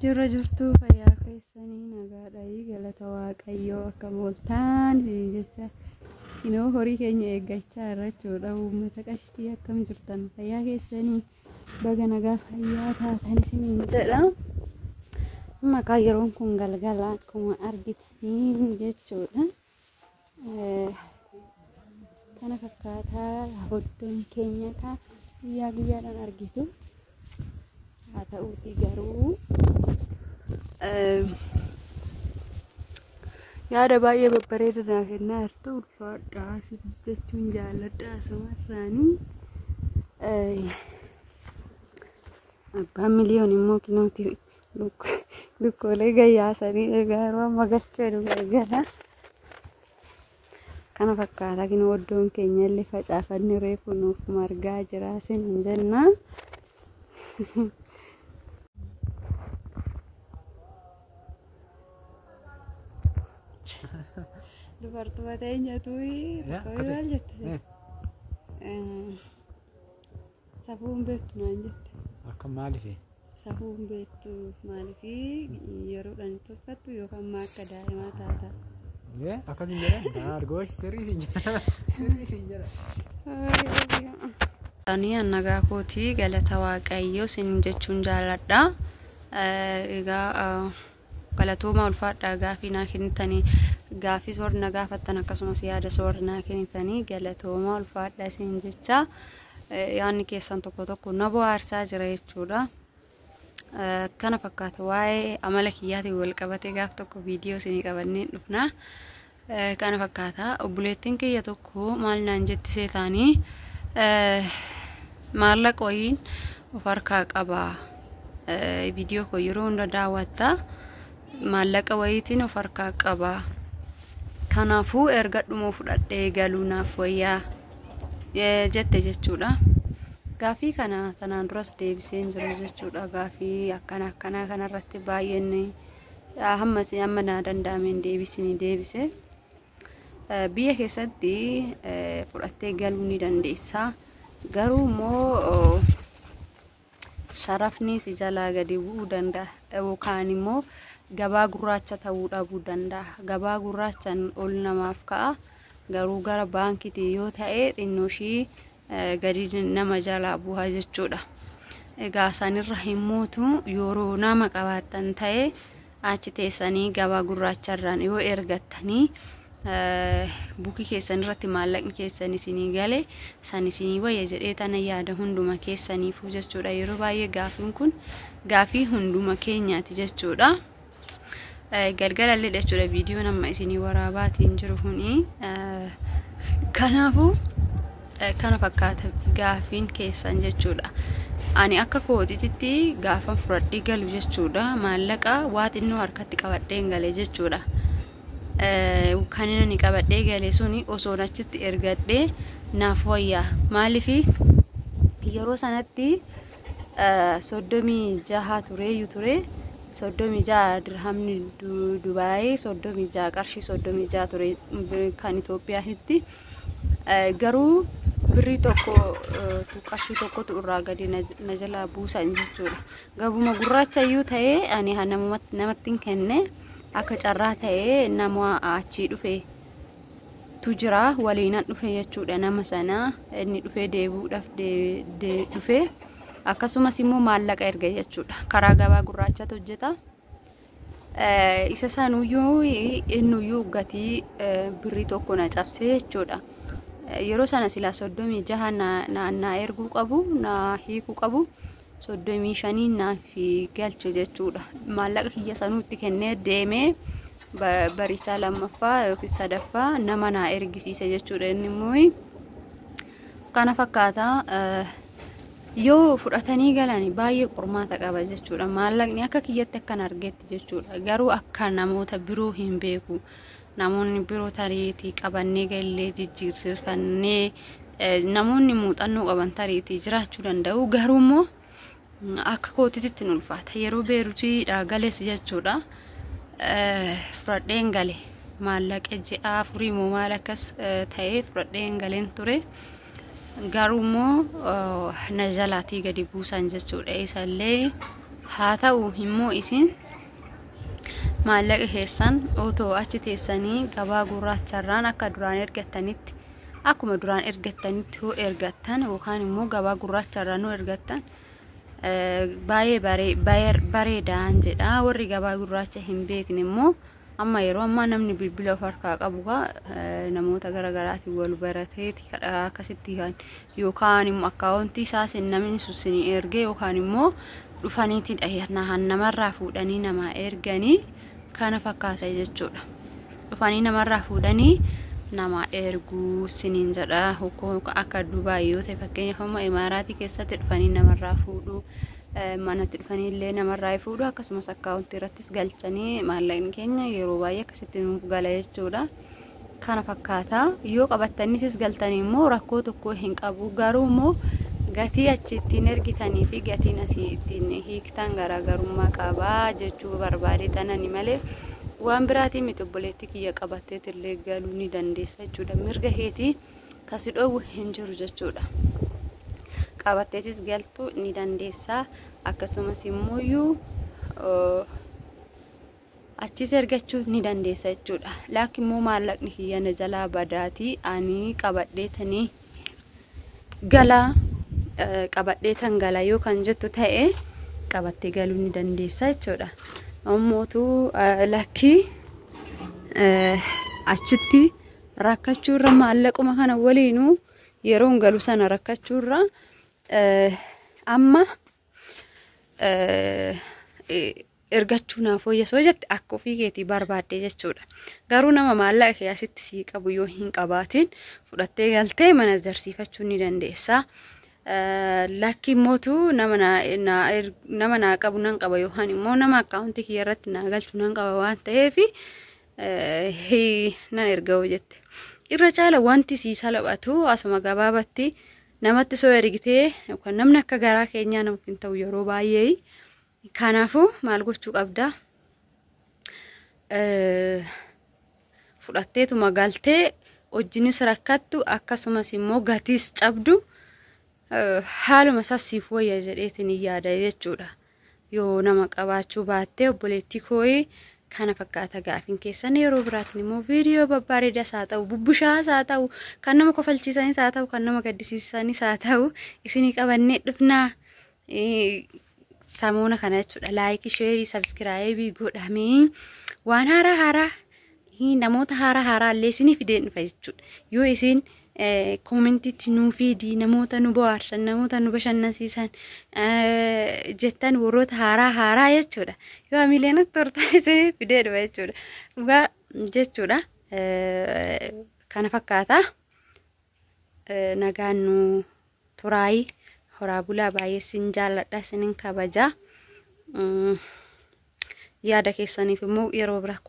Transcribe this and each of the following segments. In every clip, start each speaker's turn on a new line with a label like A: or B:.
A: Jirra jirtuu fayyaa keessanii nagaadha galata Waaqayyoo akka mooltaan jecha inoo horii keenya eeggachaa irra jechuudha. Uummata qashtii akkam jirtan fayyaa keessanii baga nagaa fayyaa taatan isiniin jedha. Maqaa yeroon kun galgala akkuma argitanii jechuudha. Kana fakkaataa hoddoon keenya guyyaa guyyaadhaan argitu. Haa ta'uutii garuu yaada baay'ee babbareeda naa kennaa jirtu ulfaadhaa jechuun jaalladha asumarraanii. Abbaan miliyoon immoo kinooti lukkoolee gayyaasanii egaa yeroo amma galchee nu gargara. Kana fakkaata kinoo iddoon keenya illee facaafanni reefu nuuf margaa jira sin jenna. Dubartuma teenyatu maal jette? Safuu hin beektu naan jette.
B: Akka maaliif?
A: Safuu hin beektu maaliif yeroodhaan itti uffattu yookaan maa akka daa'imaa taata.
B: Akkas hin jedhan argoosh sirrii siin jedha. Sirrii siin jedha.
A: Ani nagaa kootii galata Waaqayyoo isin jechuun jaalladha. Egaa galatooma ulfaadhaa gaafii naa kennitanii gaafis warri na gaafattan akkasumas yaada warri naa kennitanii galatooma ulfaadhaa isin jecha yaadni keessan tokko tokko na bohaarsaa jira jechuudha. Kana fakkaata waa'ee amala kiyyaatiin wal qabatee gaaf tokko viidiyoo isinii qabannee dhufna. Kana fakkaata obboleettiin kiyya tokko maal naan jetti seetaanii maallaqa wayiin of harkaa qaba. Viidiyoo koo yeroo hunda daawwatta maallaqa wayiitiin of harkaa qaba. Kanaafuu erga dhumoo fudhadhee galuu naaf wayyaa jette jechuudha. Gaafii kana tanaan duras deebiseen jiru jechuudha. Gaafii akkana akkanaa kanarratti baay'een hamma hamma naa danda'ameen deebisini deebise. Biyya keessatti fudhattee galuu ni dandeessa. Garuu immoo sharafni si jalaa gadi bu'uu danda'a. Yookaan immoo gabaa gurraacha ta'uu dhabuu danda'a. Gabaa gurraachaan ol namaaf ka'a. Garuu gara baankiitii yoo ta'e xinnoo ishii gadi nama jalaa bu'aa jechuudha. Egaa sanirra himmootu yeroo nama qabaattan ta'e achi teessanii gabaa gurraacharraan yoo ergattanii bukii keessan irratti maallaqni keessan isinii gale san isinii wayya jedhee tana yaada hunduma keessaniifuu jechuudha. Yeroo baay'ee gaafiin kun gaafii hunduma keenyaati jechuudha. Galgalallee jechuudha viidiyoon amma isinii waraabaatiin jiru kuni. Kanaafuu kana fakkaata gaafiin keessan jechuudha. Ani akka kootiitti gaafan fudhadhee galu jechuudha. Maallaqa waa xinnoo harkatti qabadhee gale jechuudha. Kan inni qabadhee gale suni osoo achitti ergadhee naaf wayyaa. Maaliif yeroo sanatti 36 tureeyyu ture. 36 dirhamni Dubaayii 36 qarshii 36 ture kan Itoophiyaatti. Garuu birrii tokko qarshii tokkotu irraa gadi na jalaa buusan jechuudha. Gabuma gurraacha iyyuu ta'ee ani namatti hin kenne akka carraa ta'ee nama achii dhufe tu jira waliinan dhufe jechuudha nama sana inni dhufee deebi'uudhaaf dhufe akkasumas immoo maallaqa erga jechuudha. Karaa gabaa gurraachatu hojjeta. Isa sanuyyuu innuyyuu gatii birrii tokko na cabse jechuudha. Yeroo sana silaa 36 na erguu qabu na hiikuu qabu 35 naaf galche jechuudha. Maallaqa kiyya sanuu itti kennee deemee bariisaa lammaffaa yookiin sadaffaa nama naa ergisiise jechuudha. Inni immoo kana fakkaata yoo fudhatanii galan baay'ee qormaata qaba jechuudha. Maallaqni akka kiyyatti akkan argetti jechuudha. Garuu akka namoota biroo hin beeku. Namoonni biroo tariitii qabannee gallee jijjiirsifannee namoonni muuxannoo qaban tariitii jiraachuu danda'u. Garuu immoo akka kootiitti nu ulfaata. Yeroo Beeruutiidha gales jechuudha. Fudhadheen gale maallaqa ji'a afurii moo maal akkas ta'ee fudhadheen galeen ture. Garuu immoo na jalaatii gadi buusan jechuudha. Isallee Haa ta'u immoo isin maallaqa keessan otoo achi teessanii gabaa gurraacharraan akka duraan ergattanitti akkuma duraan ergattanitti yoo ergattan yookaan immoo gabaa gurraacharraan yoo ergattan baay'ee bareedaan jedha. Warri gabaa gurraacha hin beekne immoo amma yeroo ammaa namni bilbila of harkaa qabu namoota garaagaraatiin wal barateeti akkasitti yookaan immoo akkaawuntii isaas namni sun ergee yookaan immoo dhufaniiti namarraa fuudhanii namaa erganii kana fakkaata jechuudha. Dhufanii namarraa fuudhanii nama erguu siniin jedha. Akka Dubaay yoo ta'e fakkeenyaaf amma Imaaraatii keessatti dhufanii namarraa fuudhuu, manatti dhufanii illee namarraa fuudhu, akkasumas akkaawuntii irrattis galchanii maallaqni keenya yeroo baay'ee akkasitti nuuf gala jechuudha. Kana fakkaata. Yoo qabattaniitis galtanii immoo rakkoo tokko hin qabu. Garuu immoo gatii achi ittiin ergitanii fi gatiin asii ittiin hiiktan garaagarummaa qabaa jechuu barbaade tanani malee waan biraatiin miti. Obboleettii kiyya qabatteet illee galuu ni dandeessa jechuudha. Mirga keetii kasi dhoowwu hin jiru jechuudha. Qabatteetis galtuu ni dandeessa. Akkasumas immoo achis ergachuu ni dandeessa jechuudha. Laakiin immoo maallaqni kiyya na jalaa badaatii ani qabadheetanii galaa qabadheetan gala yoo kan jettu ta'e qabattee galuu ni dandeessa jechuudha. Ammootu lakkii achitti rakkachuurra maallaquma kana waliinuu yeroon galu sana rakkachuurra amma ergachuu naaf fooyyesoo jette akka ofii keetii barbaadde jechuudha. Garuu nama maallaqa kee asitti sii qabu yoo hin qabaatin fudhattee galtee mana zarsiifachuu ni dandeessa. Lakki immootu nama naa qabu nan qaba yookaan immoo nama akkaawuntii kiyya irratti naa galchu nan qaba waan ta'eef nan erga'u jette. Irra caala wanti sii salphatu asuma gabaabatti namatti soo ergitee yookaan namni akka garaa keenyaa namaaf hin ta'u yeroo baay'ee. Kanaafuu maal gochuu qabda? Fudhatteetuma galtee wajjinis rakkattu akkasumas immoo gatiis cabdu haaluma sassiif wayya jedheetiin yaada jechuudha. Yoo nama qabaachuu baattee obboleettii kooyi kana fakkaata gaafiin keessan. Yeroo biraatiin immoo viidiyoo babbareedaas haa ta'u, bubbishaas haa ta'u, kan nama kofalchiisanis haa ta'u, kan nama gaddisiisanis haa ta'u isinii qabannee dhufnaa. Samoona kana jechuudha. Laayikii, sheerii, sabskiraayibii godhamee waan haaraa haaraa namoota haaraa haaraa illee isinii fideen dhufa jechuudha. Yoo isin koomentiitti nuu fiidii namoota nu bohaarsan, namoota nu bashannansiisan jettan warroota haaraa haaraa jechuudha. Yoo hamileen turtan isinii fidee dhufa jechuudha. Dhugaa jechuudha. Kana fakkaata. Nagaan nu turaayi. Horaa bulaa, baay'ee sin jaalladha, sinin kabaja. Yaada keessaniif immoo yeroo biraa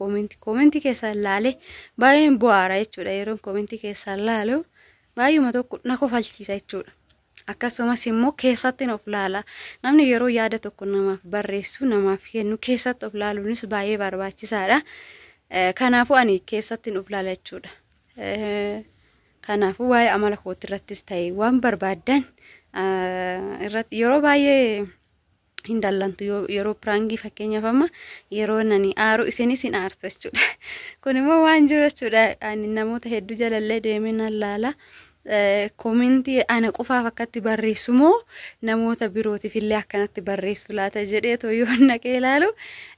A: koomentii keessan laale baay'een bu'aara jechuudha. Yeroo koomentii keessan laalu baay'uma tokko na kofalchiisa jechuudha. Akkasumas immoo keessatti of laala. Namni yeroo yaada tokko namaaf barreessu, namaaf kennu keessatti of laaluunis baay'ee barbaachisaadha. Kanaafuu ani keessatti of laala jechuudha. Kanaafuu waa'ee amala kootii irrattis ta'e waan barbaaddan irratti yeroo baay'ee hin dallantu. Yeroo piraangii fakkeenyaaf amma yeroo nani aaru isinis hin aartu jechuudha. Kun immoo waan jiru jechuudha. Ani namoota hedduu jalallee deemee nan laala. Koomentii ana qofaaf akkatti barreessu moo namoota birootiif illee akkanatti barreessu laata jedhee yoo naqee ilaalu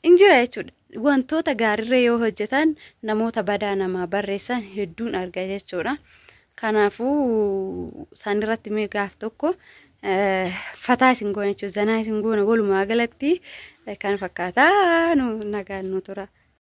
A: hin jira jechuudha. Wantoota gaariirra yoo hojjetan namoota badaa namaa barreessan hedduun arga jechuudha. Kanaafuu isaan irratti mee gaaf tokko fataa isin goona jechuudha. Zanaa isin goona walumaa galatti kan fakkaataa nu nagaan nu tura.